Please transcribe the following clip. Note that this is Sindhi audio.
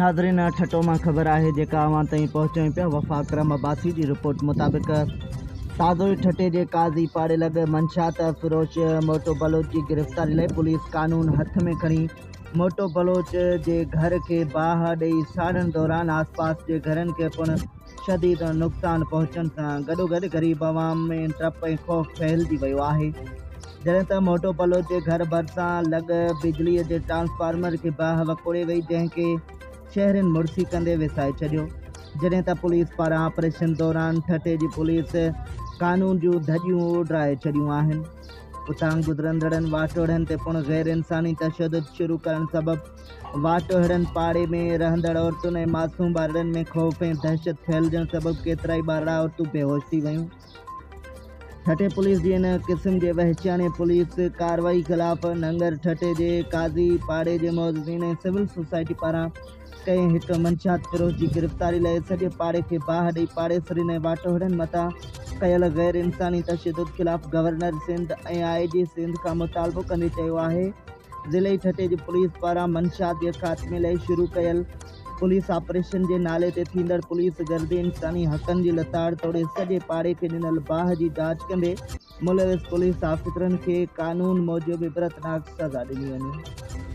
ناظرين ٺٽو مان خبر آهي جيڪا اوهان تائين پهچايون پيا وفا اڪرم عباسي جي رپورٽ مطابق تازو ئي ٺٽي جي قاضي پاڙي لڳ منشيات فروش موٽو بلوچ جي گرفتاري لاء پوليس قانون هٿ ۾ کڻي موٽو بلوچ جي گهر کي باهه ڏئي ساڙڻ دوران آسپاس جي گهرن کي پڻ شديد نقصان پهچڻ سان گڏوگڏ غريب عوام ۾ ڊپ ۽ خوف ڦهلجي ويو آهي جڏهن ته موٽو بلوچ جي گهر ڀرسان لڳ بجليء جي ٽرانسفارمر کي باهه وڪوڙي وئي، جنهن کي شهرين مڙسي ڪندي وسائي ڇڏيو. جڏهن ته پوليس پاران آپريشن دوران ٺٽي جي پوليس قانون جون ڌڄيون اڏرائي ڇڏيون آهن. اتان گذرندڙن واٽهڙن تي پڻ غير انساني تشدد شروع ڪرڻ سبب واٽهڙن پاڙي ۾ رهندڙ عورتن ۽ معصوم ٻارڙن ۾ خوف ۽ دهشت ڦهلجڻ سبب ڪيترائي ٻارڙا عورتون بيهوش ٿي ويون. ٺٽي پوليس جي ان قسم جي وحشياڻي پوليس ڪارروائي خلاف ننگر ٺٽي جي قاضي پاڙي جي معززين ۽ سول سوسائٽي پاران ڪنهن هڪ منشيات فروش جي گرفتاري لاء سڄي پاڙي کي باهه ڏئي پاڙيسرين ۽ واٽهڙن مٿان ڪيل غير انساني تشدد خلاف گورنر سنڌ ۽ I جي سنڌ کان مطالبو ڪندي چيو آهي ضلعي ٺٽي جي پوليس پاران منشيات جي خاتمي لاء شروع ڪيل پوليس آپريشن جي نالي تي ٿيندڙ پوليس گردي انساني حقن جي لتاڙ توڙي سڄي پاڙي کي ڏنل باهه جي جاچ ڪندي ملوث پوليس آفيسرن کي قانون موجب عبرتناڪ سزا ڏني وڃي.